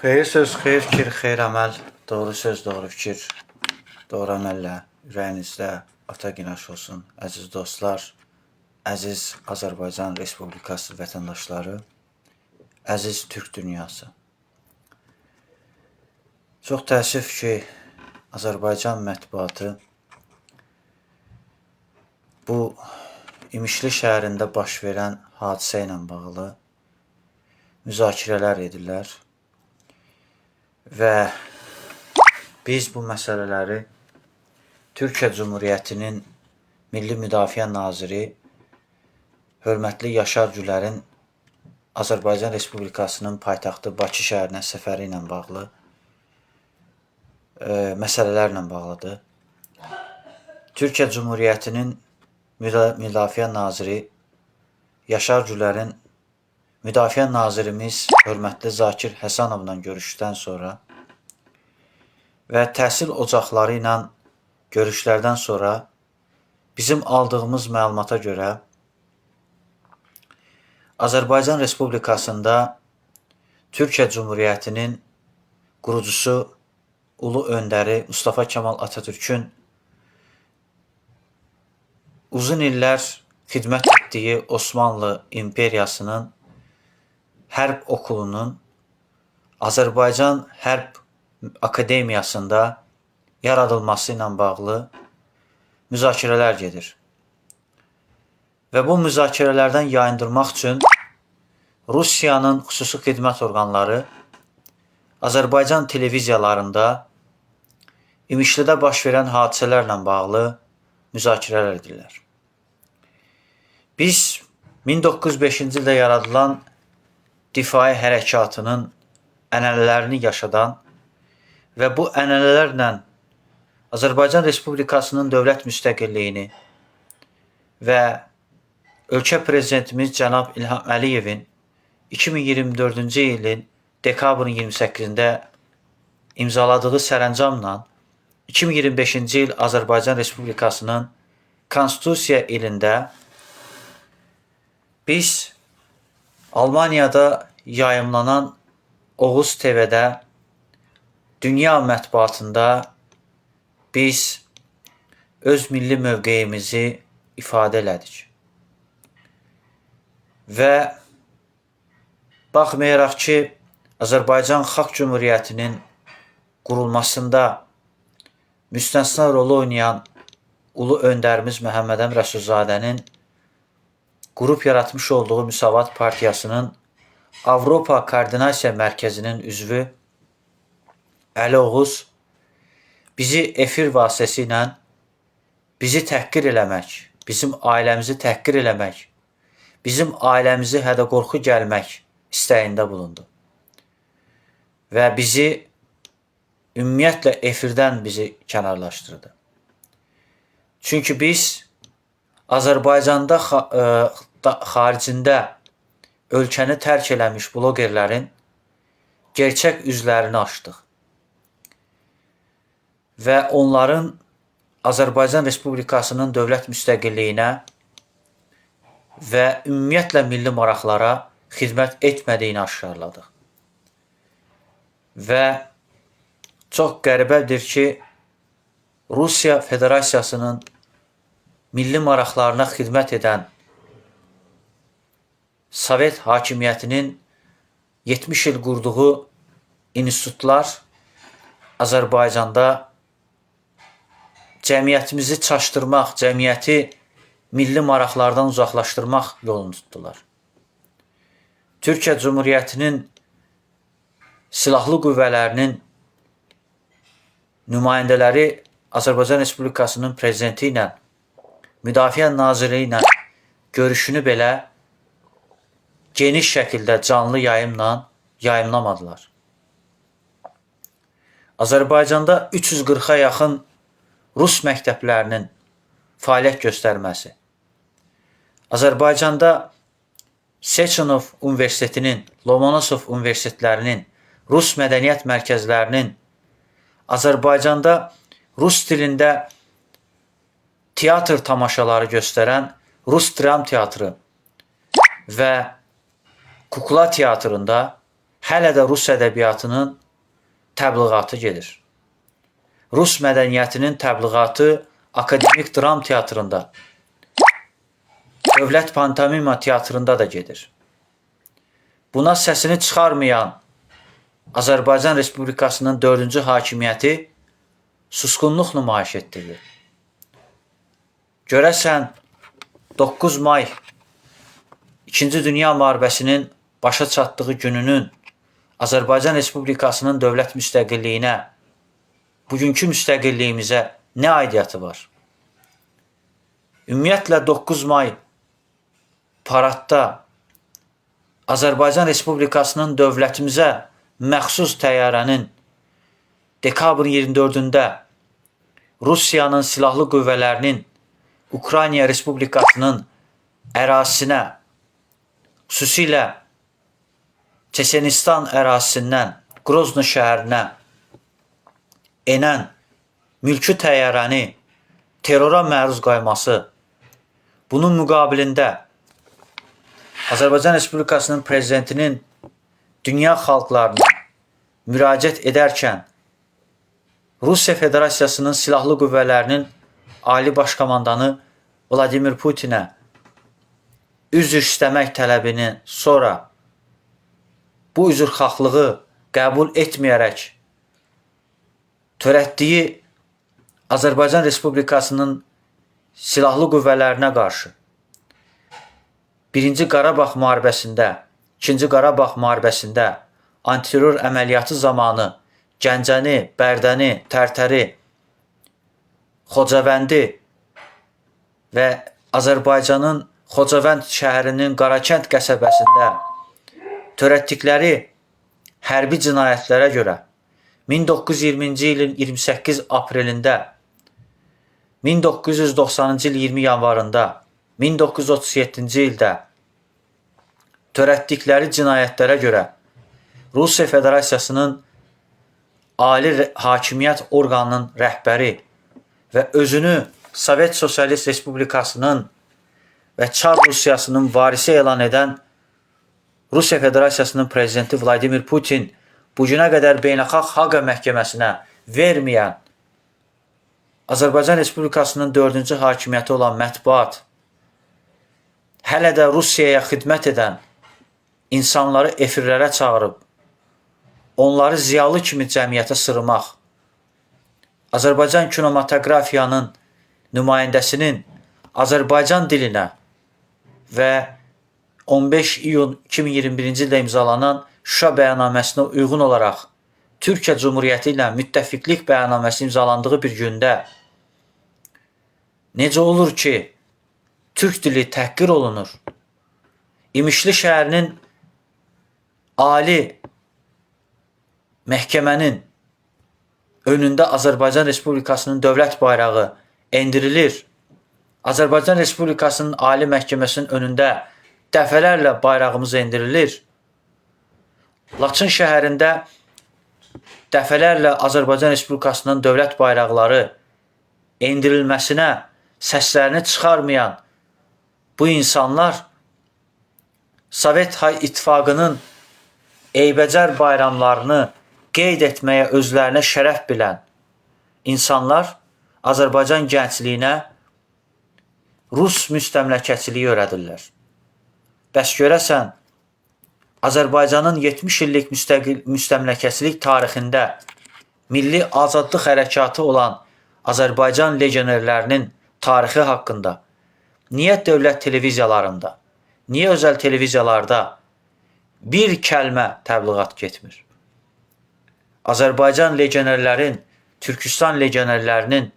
Xeyir söz, xeyir fikir, xeyir əməl, doğru söz, doğru fikir, doğru əməllə ürəyinizdə ata günəş olsun. Əziz dostlar, əziz Azərbaycan Respublikası vətəndaşları, əziz Türk dünyası. Çox təəssüf ki, Azərbaycan mətbuatı bu İmişli şəhərində baş verən hadisə ilə bağlı müzakirələr edirlər. Və biz bu məsələləri Türkiyə Cümhuriyyətinin Milli Müdafiə Naziri hörmətli Yaşar Gülərin Azərbaycan Respublikasının paytaxtı Bakı şəhərinə səfəri ilə bağlı məsələlərlə bağlıdır. Türkiyə Cümhuriyyətinin Müdafiə Naziri Yaşar Gülərin Müdafiə Nazirimiz hörmətli Zakir Həsənovla görüşdən sonra və təhsil ocaqları ilə görüşlərdən sonra bizim aldığımız məlumata görə Azərbaycan Respublikasında Türkiyə Cümhuriyyətinin qurucusu Ulu Öndəri Mustafa Kemal Atatürkün uzun illər xidmət etdiyi Osmanlı İmperiyasının Hərb Okulunun Azərbaycan Hərb Akademiyasında yaradılması ilə bağlı müzakirələr gedir. Və bu müzakirələrdən yayındırmaq üçün Rusiyanın xüsusi xidmət orqanları Azərbaycan televiziyalarında İmişlidə baş verən hadisələrlə bağlı müzakirələr edirlər. Biz 1905-ci ildə yaradılan Difai Hərəkatının ənənələrini yaşadan və bu ənənələrlə Azərbaycan Respublikasının dövlət müstəqilliyini və ölkə prezidentimiz cənab İlham Əliyevin 2024-cü ilin dekabrın 28-də imzaladığı sərəncamla 2025-ci il Azərbaycan Respublikasının Konstitusiya ilində biz Almaniyada yayımlanan Oğuz TV-də, dünya mətbuatında biz öz milli mövqeyimizi ifadə elədik. Və baxmayaraq ki, Azərbaycan Xalq Cümhuriyyətinin qurulmasında müstəsna rolu oynayan ulu öndərimiz Məhəmməd Əmin Rəsulzadənin qrup yaratmış olduğu Müsavat Partiyasının Avropa Koordinasiya Mərkəzinin üzvü Əli Oğuz bizi efir vasitəsilə bizi təhqir eləmək, bizim ailəmizi təhqir eləmək, bizim ailəmizi hədə-qorxu gəlmək istəyində bulundu. Və bizi ümumiyyətlə efirdən bizi kənarlaşdırdı. Çünki biz Azərbaycanda xaricində ölkəni tərk eləmiş blogerlərin gerçək üzlərini açdıq. Və onların Azərbaycan Respublikasının dövlət müstəqilliyinə və ümumiyyətlə milli maraqlara xidmət etmədiyini aşkarladıq. Və çox qəribədir ki, Rusiya Federasiyasının milli maraqlarına xidmət edən Sovet hakimiyyətinin 70 il qurduğu institutlar Azərbaycanda cəmiyyətimizi çaşdırmaq, cəmiyyəti milli maraqlardan uzaqlaşdırmaq yolunu tutdular. Türkiyə Cümhuriyyətinin silahlı qüvvələrinin nümayəndələri Azərbaycan Respublikasının prezidenti ilə, Müdafiə Naziri ilə görüşünü belə geniş şəkildə canlı yayımla yayımlamadılar. Azərbaycanda 340-a yaxın rus məktəblərinin fəaliyyət göstərməsi, Azərbaycanda Seçenov Universitetinin, Lomonosov Universitetlərinin, Rus mədəniyyət mərkəzlərinin, Azərbaycanda rus dilində teatr tamaşaları göstərən Rus dram teatrı və kukla teatrında Hələ də rus ədəbiyyatının təbliğatı gedir. Rus mədəniyyətinin təbliğatı Akademik Dram Teatrında, Dövlət Pantomima Teatrında da gedir. Buna səsini çıxarmayan Azərbaycan Respublikasının 4-cü hakimiyyəti susqunluq nümayiş etdirdi. Görəsən 9 may 2-ci Dünya Müharibəsinin başa çatdığı gününün Azərbaycan Respublikasının dövlət müstəqilliyinə, bugünkü müstəqilliyimizə nə aidiyyatı var? Ümumiyyətlə 9 may paradda Azərbaycan Respublikasının dövlətimizə məxsus təyyarənin dekabrın 24-ündə Rusiyanın silahlı qüvvələrinin Ukrayna Respublikasının ərazisinə, xüsusilə Çeçenistan ərazisindən Grozny şəhərinə enən mülki təyyarəni terrora məruz qoyması, bunun müqabilində Azərbaycan Respublikasının prezidentinin dünya xalqlarına müraciət edərkən Rusiya Federasiyasının silahlı qüvvələrinin Ali Baş Komandanı Vladimir Putinə üzr istəmək tələbini sonra bu üzrxahlığı qəbul etməyərək törətdiyi Azərbaycan Respublikasının silahlı qüvvələrinə qarşı Birinci Qarabağ müharibəsində, İkinci Qarabağ müharibəsində antiterror əməliyyatı zamanı Gəncəni, Bərdəni, Tərtəri, Xocavəndi və Azərbaycanın Xocavənd şəhərinin Qarakənd qəsəbəsində törətdikləri hərbi cinayətlərə görə 1920-ci ilin 28 aprelində, 1990-cı il 20 yanvarında, 1937-ci ildə törətdikləri cinayətlərə görə Rusiya Federasiyasının ali hakimiyyət orqanının rəhbəri və özünü Sovet Sosialist Respublikasının və Çar Rusiyasının varisi elan edən Rusiya Federasiyasının prezidenti Vladimir Putin bu günə qədər Beynəlxalq Haqa məhkəməsinə verməyən Azərbaycan Respublikasının 4-cü hakimiyyəti olan mətbuat hələ də Rusiyaya xidmət edən insanları efirlərə çağırıb, onları ziyalı kimi cəmiyyətə sırmaq, Azərbaycan kinematografiyanın nümayəndəsinin Azərbaycan dilinə və 15 iyun 2021-ci ildə imzalanan Şuşa bəyannaməsinə uyğun olaraq Türkiyə Cümhuriyyəti ilə müttəfiqlik bəyannaməsi imzalandığı bir gündə necə olur ki, Türk dili təhqir olunur? İmişli şəhərinin ali məhkəmənin önündə Azərbaycan Respublikasının dövlət bayrağı endirilir. Azərbaycan Respublikasının Ali Məhkəməsinin önündə dəfələrlə bayrağımız endirilir. Laçın şəhərində dəfələrlə Azərbaycan Respublikasının dövlət bayraqları endirilməsinə səslərini çıxarmayan bu insanlar Sovet İttifaqının eybəcər bayramlarını qeyd etməyə özlərinə şərəf bilən insanlar Azərbaycan gəncliyinə Rus müstəmləkəçiliyi öyrədirlər. Bəs görəsən, Azərbaycanın 70 illik müstəmləkəçilik tarixində milli azadlıq hərəkatı olan Azərbaycan legionerlərinin tarixi haqqında niyə dövlət televiziyalarında, niyə özəl televiziyalarda bir kəlmə təbliğat getmir? Azərbaycan legionerlərin, Türkistan legionerlərinin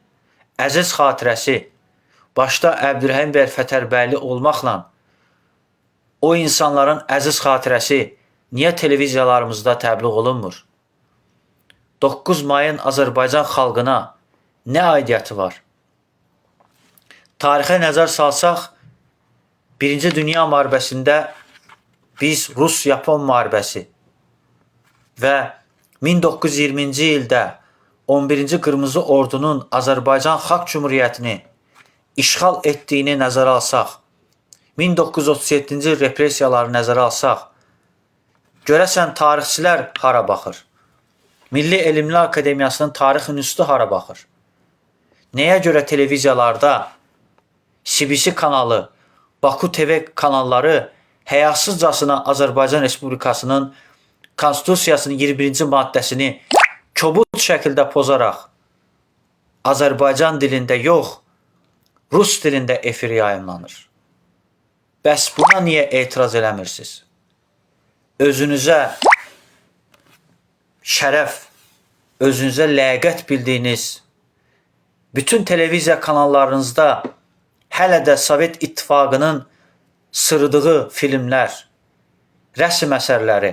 əziz xatirəsi başda Əbdürrəhim bəy Fətərbəyli olmaqla o insanların əziz xatirəsi niyə televiziyalarımızda təbliğ olunmur? 9 mayın Azərbaycan xalqına nə aidiyyəti var? Tarixə nəzər salsaq, Birinci Dünya müharibəsində biz Rus-Yapon müharibəsi və 1920-ci ildə 11-ci Qırmızı Ordunun Azərbaycan Xalq Cümhuriyyətini işğal etdiyini nəzərə alsaq, 1937-ci il repressiyaları nəzərə alsaq, Görəsən tarixçilər hara baxır? Milli Elmlər Akademiyasının Tarix İnstitutu hara baxır? Nəyə görə televiziyalarda CBC kanalı, Baku TV kanalları həyasızcasına Azərbaycan Respublikasının Konstitusiyasının 21-ci maddəsini kobud şəkildə pozaraq Azərbaycan dilində yox, rus dilində efir yayımlanır? Bəs buna niyə etiraz eləmirsiniz? Özünüzə şərəf, özünüzə ləyaqət bildiyiniz bütün televiziya kanallarınızda hələ də Sovet İttifaqının sırdığı filmlər, rəsm əsərləri,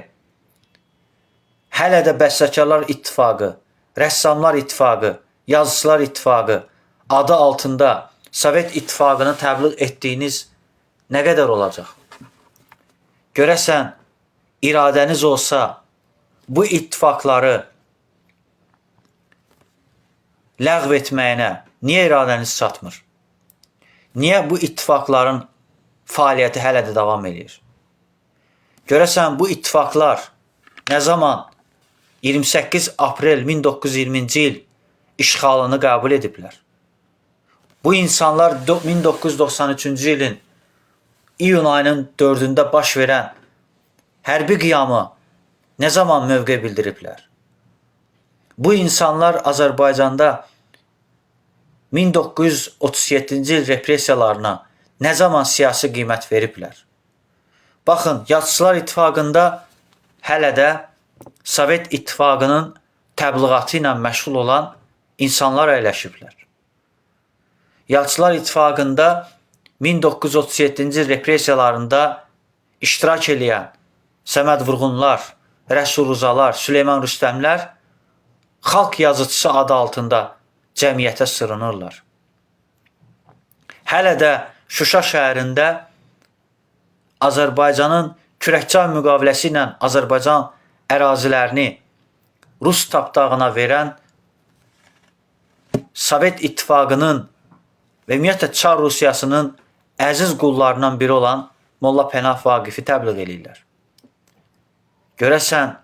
hələ də Bəstəkarlar İttifaqı, Rəssamlar İttifaqı, Yazıçılar İttifaqı adı altında Sovet İttifaqını təbliğ etdiyiniz nə qədər olacaq? Görəsən, iradəniz olsa bu ittifaqları ləğv etməyinə niyə iradəniz çatmır? Niyə bu ittifaqların fəaliyyəti hələ də davam edir? Görəsən bu ittifaqlar nə zaman 28 aprel 1920-ci il işğalını qəbul ediblər? Bu insanlar 1993-cü ilin iyun ayının 4-ündə baş verən hərbi qiyamı nə zaman mövqe bildiriblər? Bu insanlar Azərbaycanda 1937-ci il repressiyalarına nə zaman siyasi qiymət veriblər? Baxın, Yazıçılar İttifaqında hələ də Sovet İttifaqının təbliğatı ilə məşğul olan insanlar əyləşiblər. Yazıçılar İttifaqında 1937-ci il repressiyalarında iştirak eləyən Səməd Vurğunlar, Rəsul Rızalar, Süleyman Rüstəmlər xalq yazıçısı adı altında cəmiyyətə sırınırlar. Hələ də Şuşa şəhərində Azərbaycanın Kürəkçay müqaviləsi ilə Azərbaycan ərazilərini Rus tapdağına verən Sovet İttifaqının və ümumiyyətlə Çar Rusiyasının əziz qullarından biri olan Molla Pənah Vaqifi təbliğ eləyirlər. Görəsən,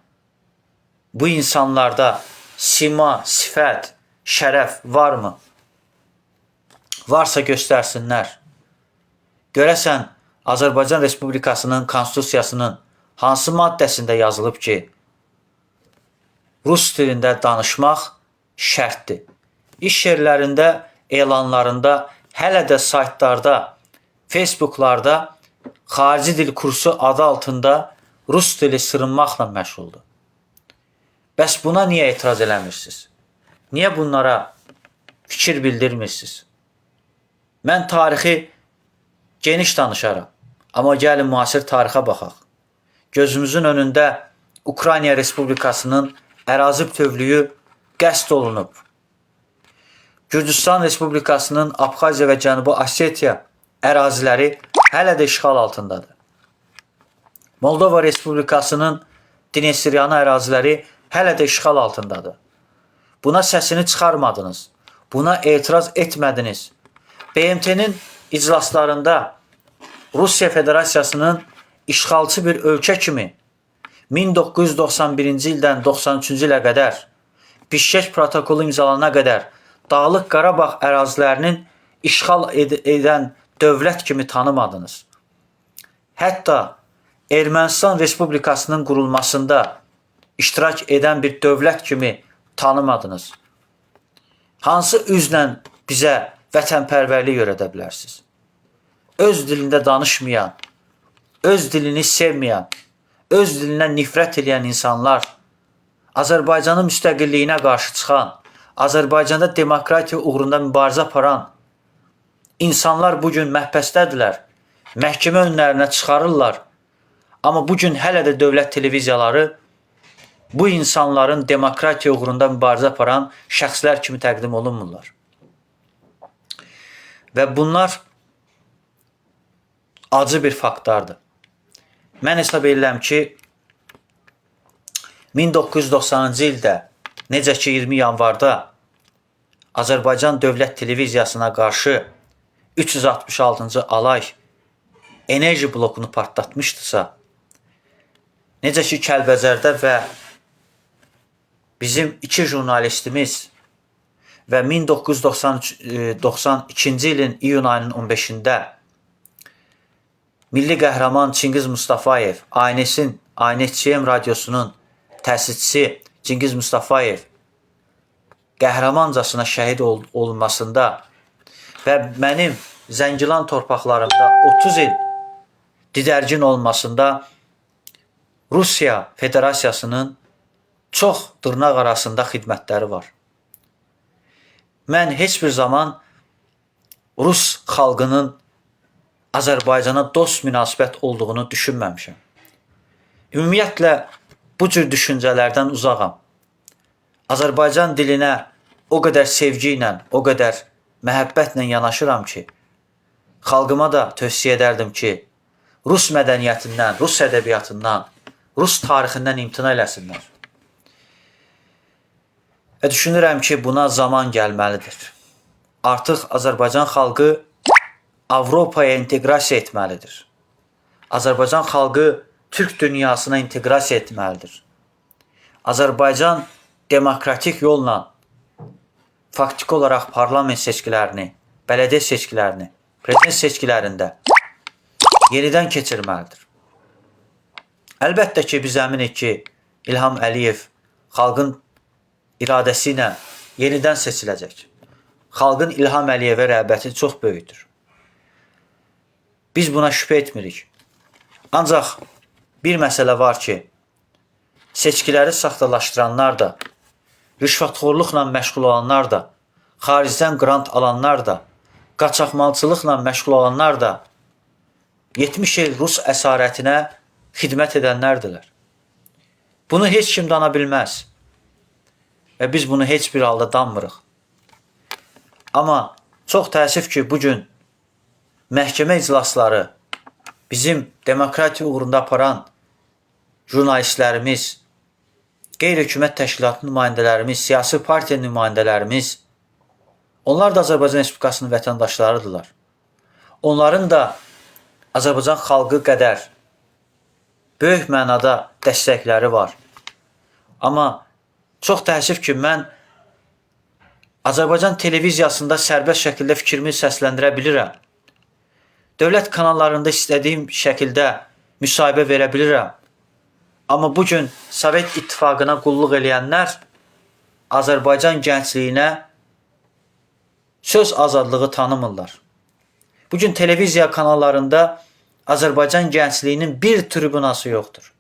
bu insanlarda sima, sifət, şərəf varmı? Varsa göstərsinlər. Görəsən, Azərbaycan Respublikasının Konstitusiyasının hansı maddəsində yazılıb ki, rus dilində danışmaq şərtdir? İş yerlərində, elanlarında, hələ də saytlarda, Facebooklarda xarici dil kursu adı altında rus dili sırınmaqla məşğuldur. Bəs buna niyə etiraz eləmirsiniz? Niyə bunlara fikir bildirmirsiniz? Mən tarixi geniş danışaram. Amma gəlin müasir tarixə baxaq. Gözümüzün önündə Ukrayna Respublikasının ərazi bütövlüyü qəsd olunub. Gürcüstan Respublikasının Abxaziya və Cənubi Osetiya əraziləri hələ də işğal altındadır. Moldova Respublikasının Dnestryanı əraziləri hələ də işğal altındadır. Buna səsini çıxarmadınız. Buna etiraz etmədiniz. BMT-nin iclaslarında Rusiya Federasiyasının işğalçı bir ölkə kimi 1991-ci ildən 93-cü ilə qədər Bişkek protokolu imzalanana qədər Dağlıq Qarabağ ərazilərinin işğal edən dövlət kimi tanımadınız. Hətta Ermənistan Respublikasının qurulmasında iştirak edən bir dövlət kimi tanımadınız. Hansı üzlə bizə vətənpərvərlik öyrədə bilərsiniz? Öz dilində danışmayan, öz dilini sevməyən, öz dilindən nifrət edən insanlar, Azərbaycanın müstəqilliyinə qarşı çıxan, Azərbaycanda demokratiya uğrunda mübarizə aparan insanlar bu gün məhbəsdədirlər, məhkəmə önlərinə çıxarırlar. Amma bu gün hələ də dövlət televiziyaları bu insanların demokratiya uğrunda mübarizə aparan şəxslər kimi təqdim olunmurlar. Və bunlar acı bir faktlardır. Mən hesab edirəm ki, 1990-cı ildə necə ki 20 yanvarda Azərbaycan Dövlət Televiziyasına qarşı 366-cı alay enerji blokunu partlatmışdısa, Necə ki Kəlbəcərdə və bizim iki jurnalistimiz və 1992-ci ilin iyun ayının 15-də milli qəhrəman Çingiz Mustafayev, ANS-in, ANSCM radiosunun təsisçisi Çingiz Mustafayev qəhrəmancasına şəhid olunmasında və mənim Zəngilan torpaqlarımda 30 il didərgin olmasında Rusiya Federasiyasının çox dırnaq arasında xidmətləri var. Mən heç bir zaman Rus xalqının Azərbaycana dost münasibət olduğunu düşünməmişəm. Ümumiyyətlə bu cür düşüncələrdən uzağam. Azərbaycan dilinə o qədər sevgi ilə, o qədər məhəbbətlə yanaşıram ki, xalqıma da tövsiyə edərdim ki, Rus mədəniyyətindən, Rus ədəbiyyatından, Rus tarixindən imtina eləsinlər. Və düşünürəm ki, buna zaman gəlməlidir. Artıq Azərbaycan xalqı Avropaya inteqrasiya etməlidir. Azərbaycan xalqı Türk dünyasına inteqrasiya etməlidir. Azərbaycan demokratik yolla faktiki olaraq parlament seçkilərini, bələdiyyə seçkilərini, prezident seçkilərində yenidən keçirməlidir. Əlbəttə ki, biz əminik ki, İlham Əliyev xalqın iradəsi ilə yenidən seçiləcək. Xalqın İlham Əliyevə rəğbəti çox böyükdür. Biz buna şübhə etmirik. Ancaq bir məsələ var ki, seçkiləri saxtalaşdıranlar da, rüşvətxorluqla məşğul olanlar da, xaricdən qrant alanlar da, qaçaqmalçılıqla məşğul olanlar da 70 il Rus əsarətinə xidmət edənlərdirlər. Bunu heç kim dana bilməz. Və biz bunu heç bir halda danmırıq. Amma çox təəssüf ki, bugün məhkəmə iclasları bizim demokratiya uğrunda aparan jurnalistlərimiz, qeyri-hökumət təşkilatı nümayəndələrimiz, siyasi partiya nümayəndələrimiz, onlar da Azərbaycan Respublikasının vətəndaşlarıdırlar. Onların da Azərbaycan xalqı qədər böyük mənada dəstəkləri var. Amma çox təəssüf ki, mən Azərbaycan televiziyasında sərbəst şəkildə fikrimi səsləndirə bilirəm. Dövlət kanallarında istədiyim şəkildə müsahibə verə bilirəm. Amma bugün Sovet İttifaqına qulluq eləyənlər Azərbaycan gəncliyinə söz azadlığı tanımırlar. Bugün televiziya kanallarında Azərbaycan gəncliyinin bir tribunası yoxdur.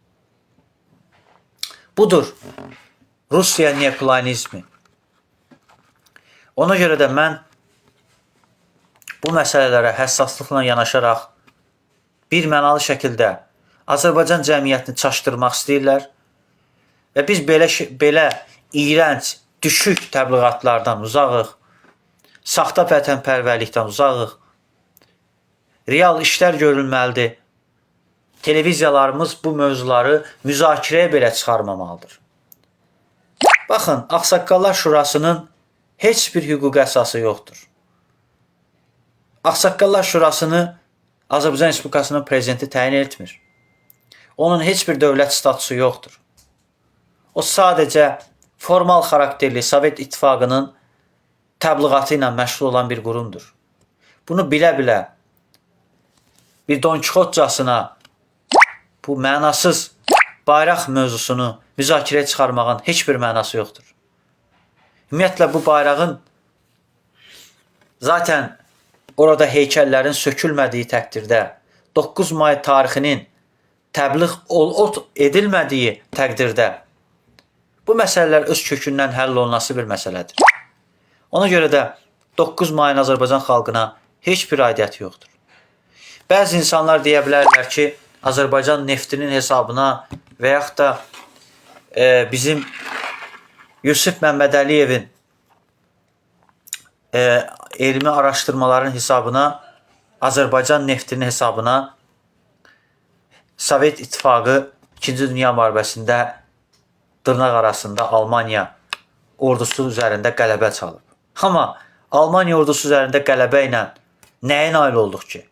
Budur Rusiya neokolonizmi. Ona görə də mən bu məsələlərə həssaslıqla yanaşaraq bir mənalı şəkildə Azərbaycan cəmiyyətini çaşdırmaq istəyirlər və biz belə iyrənc, düşük təbliğatlardan uzağıq, saxta vətənpərvərlikdən uzağıq. Real işlər görülməlidir. Televiziyalarımız bu mövzuları müzakirəyə belə çıxarmamalıdır. Baxın, Ağsaqqallar Şurasının heç bir hüquqi əsası yoxdur. Ağsaqqallar Şurasını Azərbaycan Respublikasının prezidenti təyin etmir. Onun heç bir dövlət statusu yoxdur. O sadəcə formal xarakterli Sovet İttifaqının təbliğatı ilə məşğul olan bir qurumdur. Bunu bilə-bilə bir Don Kixotcasına bu mənasız bayraq mövzusunu müzakirəyə çıxarmağın heç bir mənası yoxdur. Ümumiyyətlə bu bayrağın zaten orada heykəllərin sökülmədiyi təqdirdə 9 may tarixinin təbliğ ot edilmədiyi təqdirdə bu məsələlər öz kökündən həll olunası bir məsələdir. Ona görə də 9 mayın Azərbaycan xalqına heç bir aidiyyəti yoxdur. Bəzi insanlar deyə bilərlər ki, Azərbaycan neftinin hesabına və yaxud da bizim Yusif Məmmədəliyevin elmi araşdırmaların hesabına, Azərbaycan neftinin hesabına Sovet İttifaqı 2-ci Dünya müharibəsində dırnaq arasında Almaniya ordusu üzərində qələbə çalıb. Amma Almaniya ordusu üzərində qələbə ilə nəyə nail olduq ki?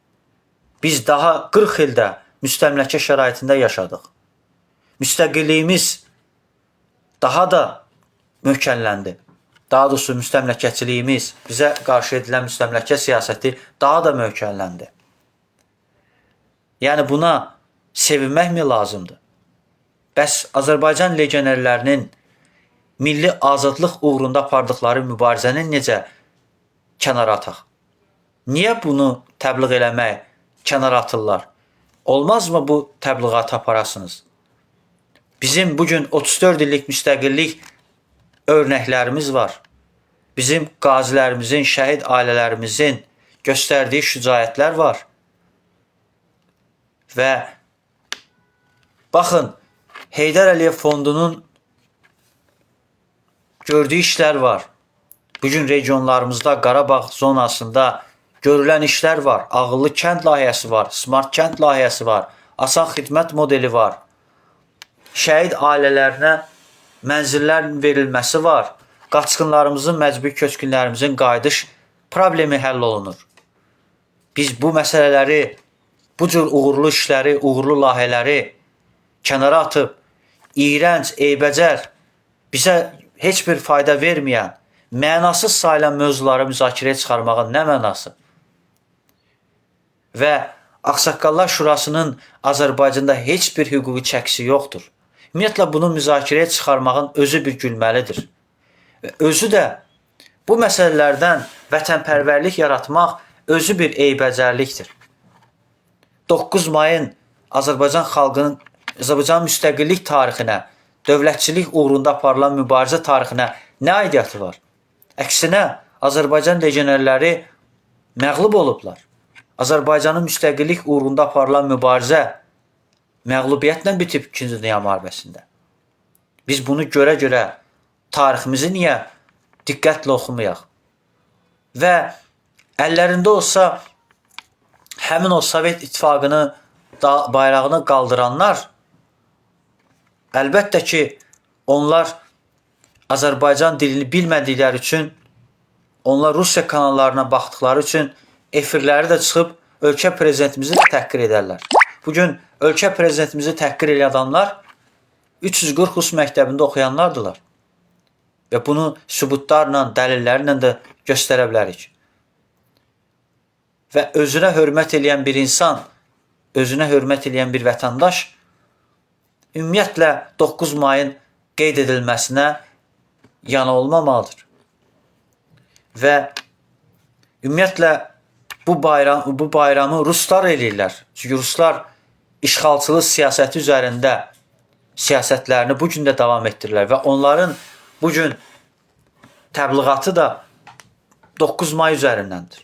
Biz daha 40 ildə müstəmləkə şəraitində yaşadıq. Müstəqilliyimiz daha da möhkəmləndi. Daha doğrusu müstəmləkəçiliyimiz, bizə qarşı edilən müstəmləkə siyasəti daha da möhkəmləndi. Yəni buna sevinməkmi lazımdır? Bəs Azərbaycan legionerlərinin milli azadlıq uğrunda apardıqları mübarizəni necə kənara ataq? Niyə bunu təbliğ eləmək kənara atırlar? Olmazmı bu təbliğatı aparasınız? Bizim bugün 34 illik müstəqillik örnəklərimiz var. Bizim qazilərimizin, şəhid ailələrimizin göstərdiyi şücaətlər var. Və baxın, Heydər Əliyev fondunun gördüyü işlər var. Bugün regionlarımızda, Qarabağ zonasında görülən işlər var. Ağıllı kənd layihəsi var, smart kənd layihəsi var, asan xidmət modeli var. Şəhid ailələrinə mənzillər verilməsi var. Qaçqınlarımızın, məcburi köçkünlərimizin qayıdış problemi həll olunur. Biz bu məsələləri, bu cür uğurlu işləri, uğurlu layihələri kənara atıb, iyrənc, eybəcər, bizə heç bir fayda verməyən, mənasız sayılan mövzuları müzakirəyə çıxarmağın nə mənası? Və Ağsaqqallar Şurasının Azərbaycanda heç bir hüquqi çəkisi yoxdur. Ümumiyyətlə, bunu müzakirəyə çıxarmağın özü bir gülməlidir. Və özü də bu məsələlərdən vətənpərvərlik yaratmaq özü bir eybəcərlikdir. 9 mayın Azərbaycan xalqının, Azərbaycan müstəqillik tarixinə, dövlətçilik uğrunda aparılan mübarizə tarixinə nə aidiyyatı var? Əksinə, Azərbaycan legionerləri məğlub olublar. Azərbaycanın müstəqillik uğrunda aparılan mübarizə məğlubiyyətlə bitib İkinci Dünya Müharibəsində. Biz bunu görə-görə tariximizi niyə diqqətlə oxumayaq? Və əllərində olsa həmin o Sovet İttifaqını bayrağını qaldıranlar, əlbəttə ki, onlar Azərbaycan dilini bilmədikləri üçün, onlar Rusiya kanallarına baxdıqları üçün efirləri də çıxıb ölkə prezidentimizi də təhqir edərlər. Bugün ölkə prezidentimizi təhqir edən adamlar 340 rus məktəbində oxuyanlardılar. Və bunu sübutlarla, dəlillərlə də göstərə bilərik. Və özünə hörmət eləyən bir insan, özünə hörmət eləyən bir vətəndaş ümumiyyətlə 9 mayın qeyd edilməsinə yana olmamalıdır. Və ümumiyyətlə bu bayramı ruslar eləyirlər. Çünki ruslar işğalçılıq siyasəti üzərində siyasətlərini bu gün də davam etdirirlər və onların bu gün təbliğatı da 9 may üzərindəndir.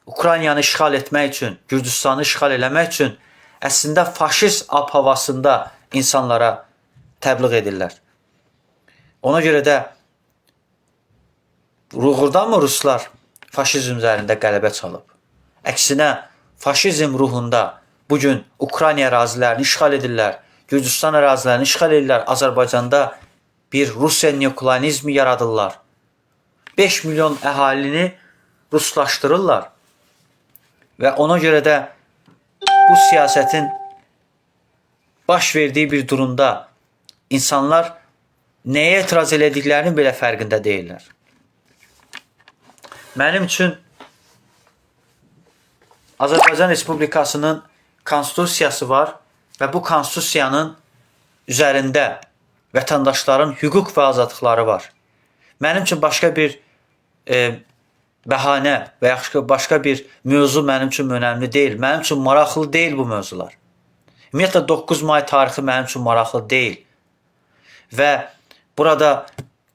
Ukraynanı işğal etmək üçün, Gürcüstanı işğal eləmək üçün əslində faşist ab-havasında insanlara təbliğ edirlər. Ona görə də doğrudanmı ruslar faşizm üzərində qələbə çalıb? Əksinə, faşizm ruhunda bugün Ukrayna ərazilərini işğal edirlər, Gürcüstan ərazilərini işğal edirlər, Azərbaycanda bir Rusiya neokolonizmi yaradırlar. 5 milyon əhalini ruslaşdırırlar. Və ona görə də bu siyasətin baş verdiyi bir durumda insanlar nəyə etiraz elədiklərinin belə fərqində deyirlər. Mənim üçün Azərbaycan Respublikasının konstitusiyası var və bu konstitusiyanın üzərində vətəndaşların hüquq və azadlıqları var. Mənim üçün başqa bir bəhanə və yaxud başqa bir mövzu mənim üçün önəmli deyil. Mənim üçün maraqlı deyil bu mövzular. Ümumiyyətlə 9 may tarixi mənim üçün maraqlı deyil. Və burada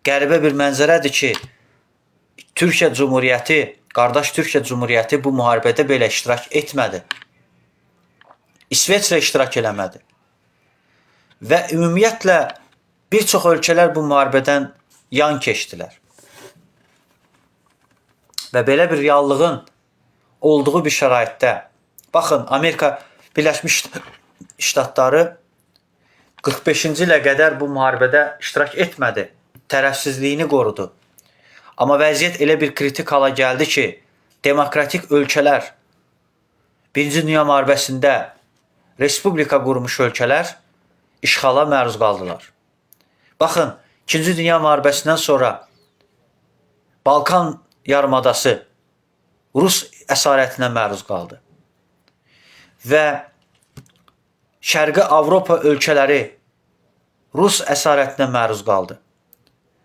qəribə bir mənzərədir ki, Türkiyə Cumhuriyyəti, qardaş Türkiyə Cumhuriyyəti bu müharibədə belə iştirak etmədi. İsveçrə iştirak eləmədi. Və ümumiyyətlə bir çox ölkələr bu müharibədən yan keçdilər. Və belə bir reallığın olduğu bir şəraitdə, baxın, Amerika Birləşmiş Ştatları 45-ci ilə qədər bu müharibədə iştirak etmədi. Tərəfsizliyini qorudu. Amma vəziyyət elə bir kritik hala gəldi ki, demokratik ölkələr, Birinci Dünya müharibəsində respublika qurmuş ölkələr işğala məruz qaldılar. Baxın, İkinci Dünya Müharibəsindən sonra Balkan yarımadası Rus əsarətinə məruz qaldı. Və Şərqi Avropa ölkələri Rus əsarətinə məruz qaldı.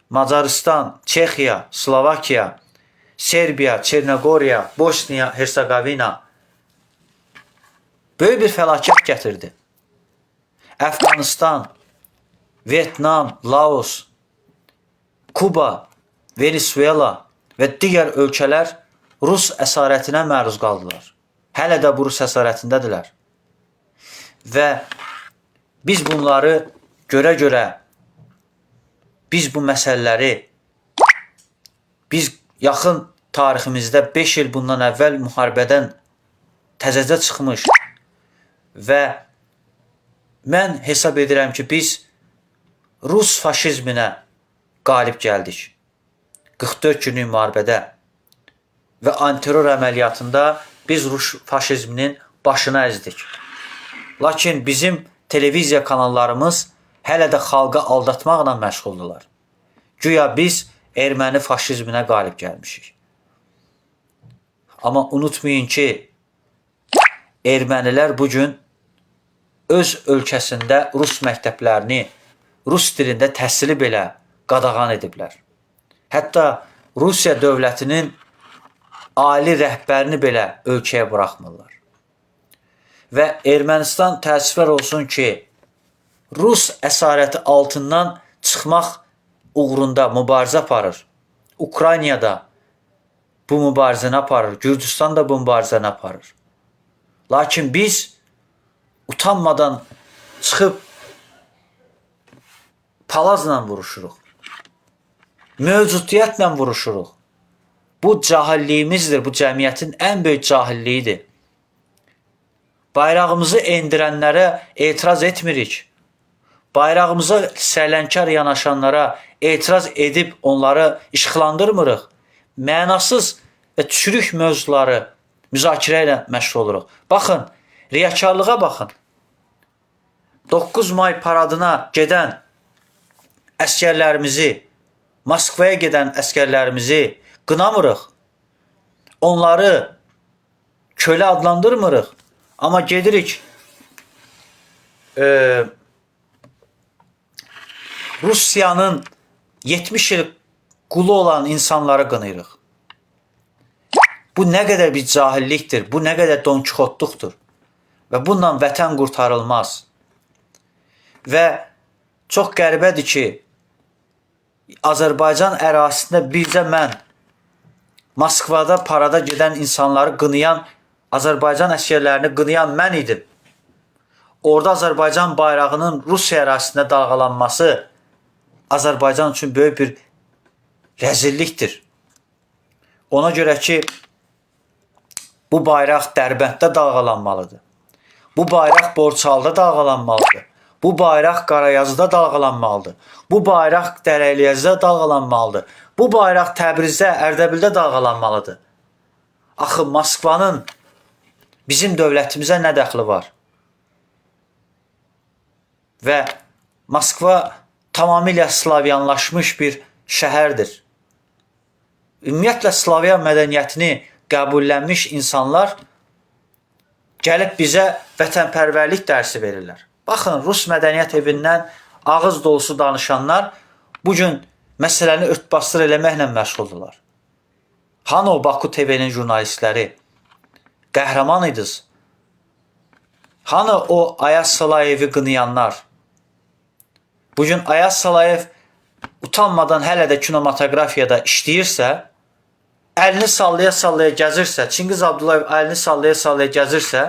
Macaristan, Çexiya, Slovakiya, Serbiya, Çernogoriya, Bosniya, Hersegovina böyük bir fəlakət gətirdi. Əfqanistan, Vyetnam, Laos, Kuba, Venezuela və digər ölkələr Rus əsarətinə məruz qaldılar. Hələ də bu Rus əsarətindədirlər. Və biz bunları görə-görə biz bu məsələləri biz yaxın tariximizdə 5 il bundan əvvəl müharibədən təzəcə çıxmış və mən hesab edirəm ki, biz Rus faşizminə qalib gəldik. 44 günlük müharibədə və antiterror əməliyyatında biz Rus faşizminin başını əzdik. Lakin bizim televiziya kanallarımız hələ də xalqı aldatmaqla məşğuldurlar. Güya biz erməni faşizminə qalib gəlmişik. Amma unutmayın ki, ermənilər bu gün öz ölkəsində rus məktəblərini, rus dilində təhsili belə qadağan ediblər. Hətta Rusiya dövlətinin ali rəhbərini belə ölkəyə buraxmırlar. Və Ermənistan təəssüflər olsun ki, Rus əsarəti altından çıxmaq uğrunda mübarizə aparır. Ukraynada bu mübarizəni aparır, Gürcüstan da bu mübarizəni aparır. Lakin biz utanmadan çıxıb palazla vuruşuruq. Mövcudiyyətlə vuruşuruq. Bu cahilliyimizdir, bu cəmiyyətin ən böyük cahilliyidir. Bayrağımızı endirənlərə etiraz etmirik. Bayrağımıza sələnkar yanaşanlara etiraz edib onları işıqlandırmırıq. Mənasız və çürük mövzuları müzakirə ilə məşğul oluruq. Baxın, riyakarlığa baxın. 9 may paradına gedən əsgərlərimizi, Moskvaya gedən əsgərlərimizi qınamırıq. Onları kölə adlandırmırıq. Amma gedirik Rusiyanın 70 il qulu olan insanları qınayırıq. Bu nə qədər bir cahillikdir, bu nə qədər donkixotluqdur. Və bununla vətən qurtarılmaz. Və çox qəribədir ki, Azərbaycan ərazisində bircə mən Moskvada parada gedən insanları qınayan, Azərbaycan əsgərlərini qınayan mən idim. Orada Azərbaycan bayrağının Rusiya ərazisində dalğalanması Azərbaycan üçün böyük bir rəzillikdir. Ona görə ki, bu bayraq Dərbənddə dalğalanmalıdır. Bu bayraq Borçalıda dalğalanmalıdır. Bu bayraq Qarayazıda dalğalanmalıdır. Bu bayraq Dərəliyəzdə dalğalanmalıdır. Bu bayraq Təbrizdə, Ərdəbildə dalğalanmalıdır. Axı Moskvanın bizim dövlətimizə nə dəxli var? Və Moskva tamamilə slavyanlaşmış bir şəhərdir. Ümumiyyətlə Slavyan mədəniyyətini qəbullənmiş insanlar gəlib bizə vətənpərvərlik dərsi verirlər. Baxın, Rus mədəniyyət evindən ağız dolusu danışanlar bu gün məsələni ört-basdır eləməklə məşğuldurlar. Hanı o Baku TV-nin jurnalistləri? Qəhrəman idiniz. Hanı o Ayaz Salayevi qınayanlar? Bugün Ayaz Salayev utanmadan hələ də kinematoqrafiyada işləyirsə, əlini sallaya-sallaya gəzirsə, Çingiz Abdullayev əlini sallaya-sallaya gəzirsə,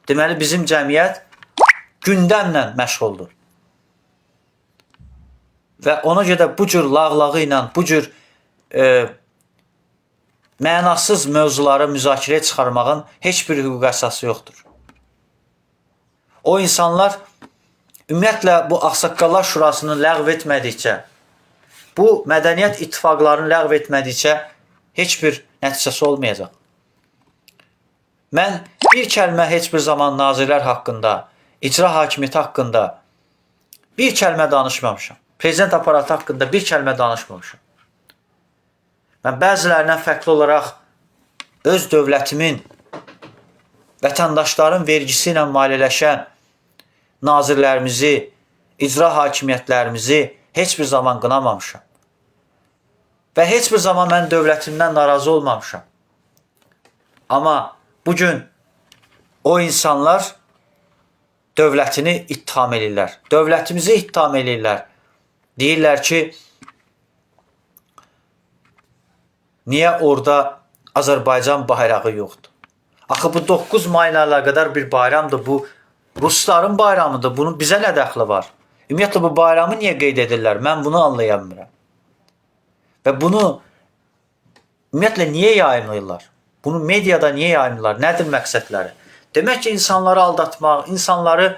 deməli bizim cəmiyyət gündəmlə məşğuldur. Və ona görə də bu cür lağlağı ilə, bu cür mənasız mövzuları müzakirəyə çıxarmağın heç bir hüquqi əsası yoxdur. O insanlar ümumiyyətlə bu Ağsaqqallar Şurasını ləğv etmədikcə, bu mədəniyyət ittifaqlarını ləğv etmədikcə heç bir nəticəsi olmayacaq. Mən bir kəlmə heç bir zaman nazirlər haqqında, icra hakimiyyəti haqqında Bir kəlmə danışmamışam. Prezident aparatı haqqında bir kəlmə danışmamışam. Mən bəzilərindən fərqli olaraq öz dövlətimin, vətəndaşların vergisi ilə maliyyələşən nazirlərimizi, icra hakimiyyətlərimizi heç bir zaman qınamamışam. Və heç bir zaman mən dövlətimdən narazı olmamışam. Amma bugün o insanlar dövlətini ittiham eləyirlər. Dövlətimizi ittiham eləyirlər. Deyirlər ki, niyə orada Azərbaycan bayrağı yoxdur? Axı bu 9 may ilə əlaqədar bir bayramdır. Bu Rusların bayramıdır. Bunun bizə nə dəxli var? Ümumiyyətlə bu bayramı niyə qeyd edirlər? Mən bunu anlayamıram. Və bunu ümumiyyətlə niyə yayımlayırlar? Bunu mediada niyə yayımlayırlar? Nədir məqsədləri? Demək ki, insanları aldatmaq, insanları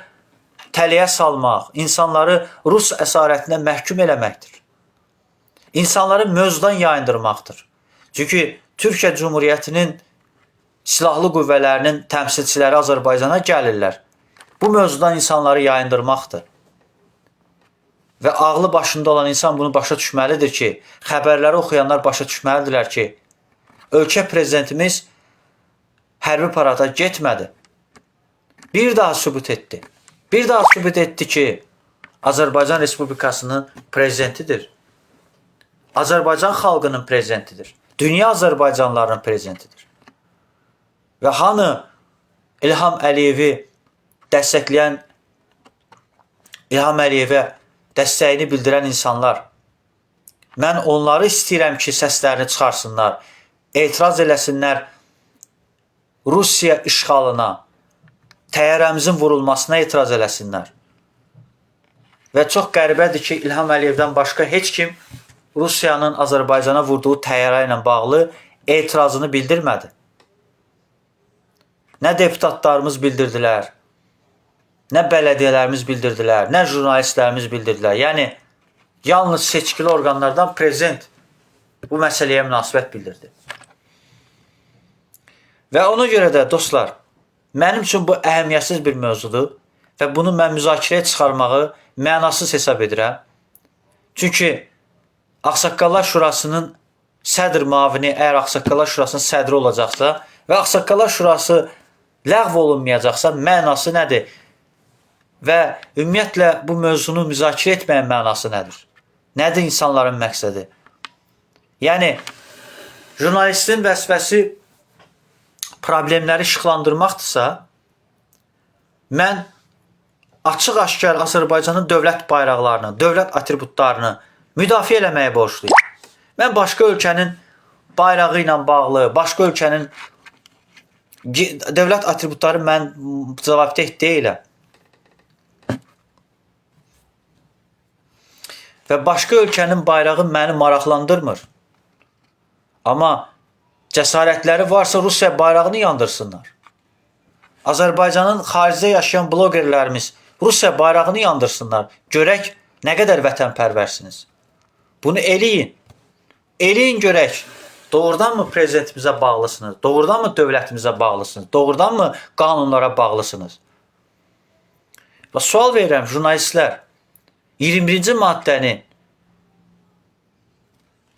tələyə salmaq, insanları Rus əsarətinə məhkum eləməkdir. İnsanları mövzudan yayındırmaqdır. Çünki Türkiyə Cümhuriyyətinin silahlı qüvvələrinin təmsilçiləri Azərbaycana gəlirlər. Bu mövzudan insanları yayındırmaqdır. Və ağlı başında olan insan bunu başa düşməlidir ki, xəbərləri oxuyanlar başa düşməlidirlər ki, ölkə prezidentimiz hərbi parada getmədi. Bir daha sübut etdi. Bir daha sübut etdi ki, Azərbaycan Respublikasının prezidentidir. Azərbaycan xalqının prezidentidir. Dünya Azərbaycanlarının prezidentidir. Və hanı İlham Əliyevi dəstəkləyən, İlham Əliyevə dəstəyini bildirən insanlar, mən onları istəyirəm ki, səslərini çıxarsınlar, etiraz eləsinlər Rusiya işğalına, təyyarəmizin vurulmasına etiraz eləsinlər. Və çox qəribədir ki, İlham Əliyevdən başqa heç kim Rusiyanın Azərbaycana vurduğu təyyarə ilə bağlı etirazını bildirmədi. Nə deputatlarımız bildirdilər, nə bələdiyyələrimiz bildirdilər, nə jurnalistlərimiz bildirdilər. Yəni, yalnız seçkili orqanlardan prezident bu məsələyə münasibət bildirdi. Və ona görə də dostlar, mənim üçün bu əhəmiyyətsiz bir mövzudur və bunu mən müzakirəyə çıxarmağı mənasız hesab edirəm. Çünki Ağsaqqallar Şurasının sədr müavini əgər Ağsaqqallar Şurasının sədri olacaqsa və Ağsaqqallar Şurası ləğv olunmayacaqsa mənası nədir? Və ümumiyyətlə bu mövzunu müzakirə etməyin mənası nədir? Nədir insanların məqsədi? Yəni, jurnalistin vəzifəsi problemləri işıqlandırmaqdırsa, mən açıq-aşkar Azərbaycanın dövlət bayraqlarını, dövlət atributlarını müdafiə eləməyə borcluyum. Mən başqa ölkənin bayrağı ilə bağlı, başqa ölkənin dövlət atributları mən cavabdeh deyiləm. Və başqa ölkənin bayrağı məni maraqlandırmır. Amma cəsarətləri varsa Rusiya bayrağını yandırsınlar. Azərbaycanın xaricdə yaşayan blogerlərimiz Rusiya bayrağını yandırsınlar. Görək nə qədər vətənpərvərsiniz. Bunu eləyin. Eləyin görək. Doğrudanmı prezidentimizə bağlısınız? Doğrudanmı dövlətimizə bağlısınız? Doğrudanmı qanunlara bağlısınız? Və sual verirəm jurnalistlər. 21-ci maddəni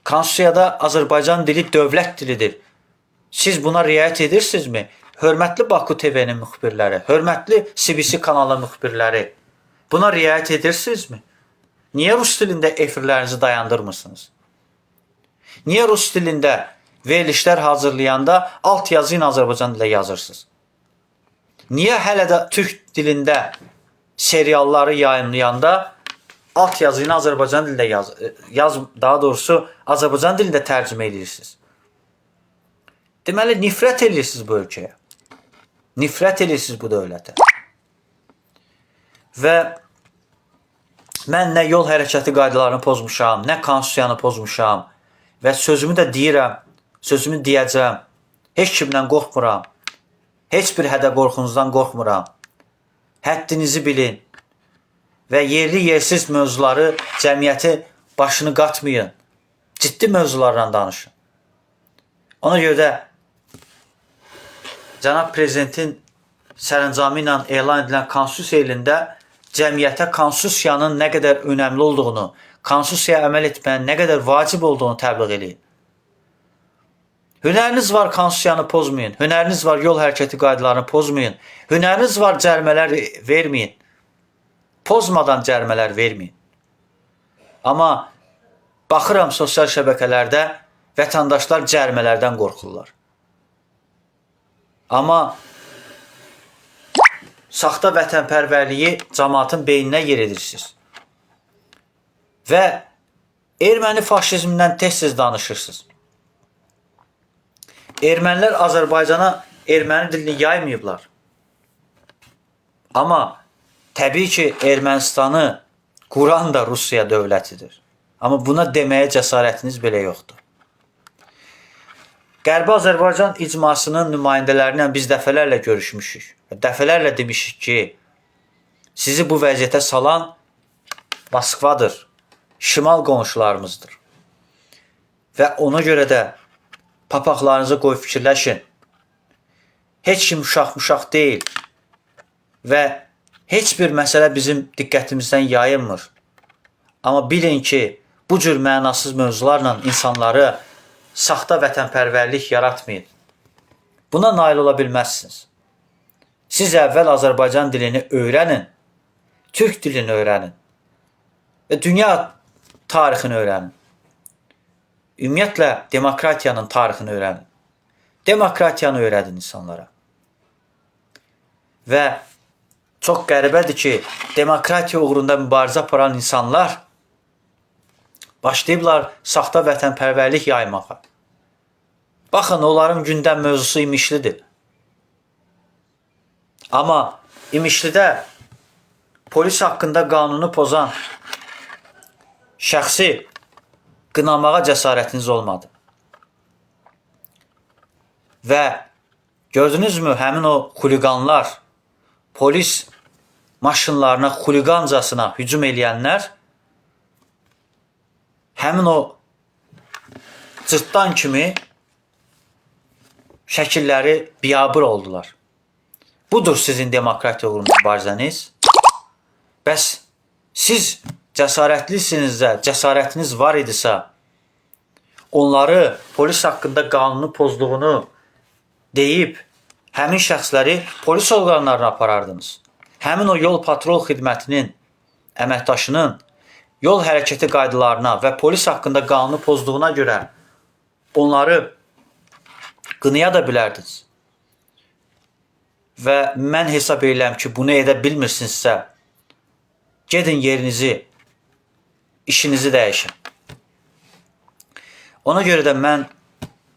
Konstitusiyada Azərbaycan dili dövlət dilidir. Siz buna riayət edirsinizmi? Hörmətli Baku TV-nin müxbirləri, hörmətli CBC kanalı müxbirləri, buna riayət edirsinizmi? Niyə rus dilində efirlərinizi dayandırmırsınız? Niyə rus dilində verilişlər hazırlayanda alt yazı ilə Azərbaycan dilində yazırsınız? Niyə hələ də türk dilində serialları yayımlayanda alt yazı ilə Azərbaycan dilində yaz, daha doğrusu Azərbaycan dilində tərcümə edirsiniz? Deməli, nifrət edirsiniz bu ölkəyə. Nifrət edirsiniz bu dövlətə. Və mən nə yol hərəkəti qaydalarını pozmuşam, nə konstitusiyanı pozmuşam və sözümü də deyirəm, sözümü deyəcəm. Heç kimdən qorxmuram. Heç bir hədə qorxunuzdan qorxmuram. Həddinizi bilin və yerli yersiz mövzuları cəmiyyəti başını qatmayın. Ciddi mövzularla danışın. Ona görə də cənab prezidentin sərəncamı ilə elan edilən konstitusiya ilində cəmiyyətə konstitusiyanın nə qədər önəmli olduğunu, konstitusiyaya əməl etməyin nə qədər vacib olduğunu təbliğ eləyin. Hünəriniz var, konstitusiyanı pozmayın. Hünəriniz var, yol hərəkəti qaydalarını pozmayın. Hünəriniz var, cərimələr verməyin. Pozmadan cərimələr verməyin. Amma baxıram sosial şəbəkələrdə vətəndaşlar cərimələrdən qorxurlar. Amma saxta vətənpərvərliyi cəmaatın beyninə yer edirsiniz. Və erməni faşizmindən tez-tez danışırsınız. Ermənilər Azərbaycana erməni dilini yaymayıblar. Amma təbii ki, Ermənistanı quran da Rusiya dövlətidir. Amma buna deməyə cəsarətiniz belə yoxdur. Qərbi Azərbaycan icmasının nümayəndələri ilə biz dəfələrlə görüşmüşük. Dəfələrlə demişik ki, sizi bu vəziyyətə salan Moskvadır, şimal qonşularımızdır. Və ona görə də papaqlarınızı qoy fikirləşin. Heç kim uşaq-muşaq deyil və heç bir məsələ bizim diqqətimizdən yayınmır. Amma bilin ki, bu cür mənasız mövzularla insanları saxta vətənpərvərlik yaratmayın. Buna nail ola bilməzsiniz. Siz əvvəl Azərbaycan dilini öyrənin, türk dilini öyrənin və dünya tarixini öyrənin. Ümumiyyətlə demokratiyanın tarixini öyrənin. Demokratiyanı öyrədin insanlara. Və çox qəribədir ki, demokratiya uğrunda mübarizə aparan insanlar başlayıblar saxta vətənpərvərlik yaymağa. Baxın, onların gündəm mövzusu İmişlidir. Amma İmişlidə polis haqqında qanunu pozan şəxsi qınamağa cəsarətiniz olmadı. Və gördünüzmü həmin o xuliqanlar, polis maşınlarına xuliqancasına hücum eləyənlər həmin o cırtdan kimi şəkilləri biabır oldular. Budur sizin demokratiya uğrunda mübarizəniz. Bəs siz cəsarətlisinizsə, cəsarətiniz var idisə, onları polis haqqında qanunu pozduğunu deyib həmin şəxsləri polis orqanlarına aparardınız. Həmin o yol patrul xidmətinin əməkdaşının yol hərəkəti qaydalarına və polis haqqında qanunu pozduğuna görə onları qınaya da bilərdiniz. Və mən hesab edirəm ki, bunu edə bilmirsinizsə, gedin yerinizi, işinizi dəyişin. Ona görə də mən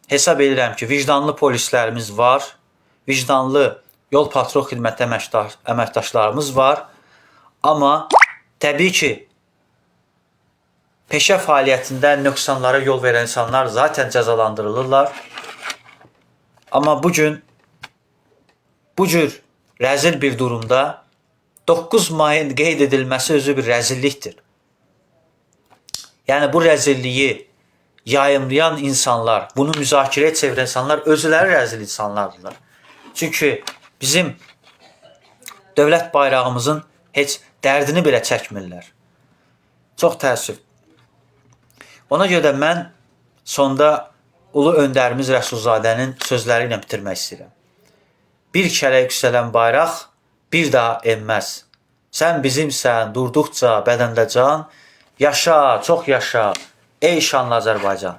hesab edirəm ki, vicdanlı polislərimiz var, vicdanlı yol patrul xidməti əməkdaşlarımız var. Amma təbii ki, peşə fəaliyyətində nöqsanlara yol verən insanlar zaten cəzalandırılırlar. Amma bu gün bu cür rəzil bir durumda 9 mayın qeyd edilməsi özü bir rəzillikdir. Yəni bu rəzilliyi yayımlayan insanlar, bunu müzakirəyə çevirən insanlar özləri rəzil insanlardırlar. Çünki bizim dövlət bayrağımızın heç dərdini belə çəkmirlər. Çox təəssüf. Ona görə də mən sonda ulu öndərimiz Rəsulzadənin sözləri ilə bitirmək istəyirəm. Bir kərə yüksələn bayraq bir daha enməz. Sən bizimsən, durduqca bədəndə can, yaşa, çox yaşa, ey şanlı Azərbaycan.